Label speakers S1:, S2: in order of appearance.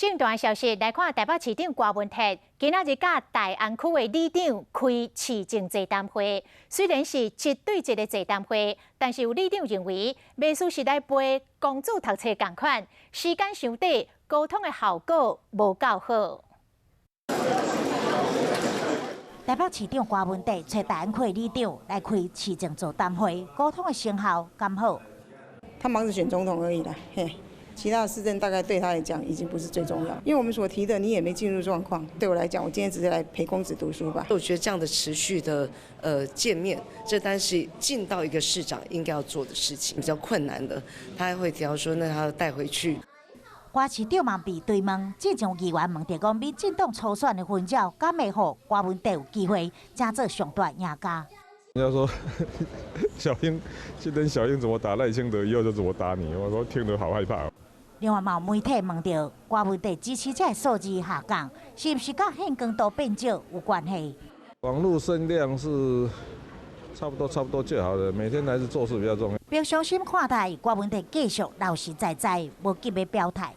S1: 政壇消息來看，台北市長柯文哲今仔日佮大安區的里長開市政座談會，雖然是一對一的座談會，但是有里長認為，袂輸是來背公子讀冊仝款，時間傷短，溝通的效果無夠好。
S2: 台北市長柯文哲揣大安區里長來開市政座談會，溝通的成效敢好？
S3: 他忙着選總統而已啦，嘿。其他的市政大概對他來講已經不是最重要，因為我們所提的你也沒進入狀況。對我來講，我今天只是來陪公子讀書吧。
S4: 我覺得這樣的持續的見面，這當然是進到一個市長應該要做的事情，比較困難的，他還會提到說，那他要帶回去。
S2: 柯市長嘛被追問，之前有議員問著講，民進黨初選的紛擾，敢會予柯文哲有機會成做上大贏家？
S5: 人家說小英，就等小英怎麼打賴清德，以後就怎麼打你。我說聽得好害怕。
S2: 另外，嘛有媒體問著柯文哲支持者數字下降，是毋是佮獻光度變少有關係？
S5: 網路聲量是差不多，差不多就好了。每天還是做事比較重要。
S2: 平常心看待柯文哲繼續老實在在，無急欲表態。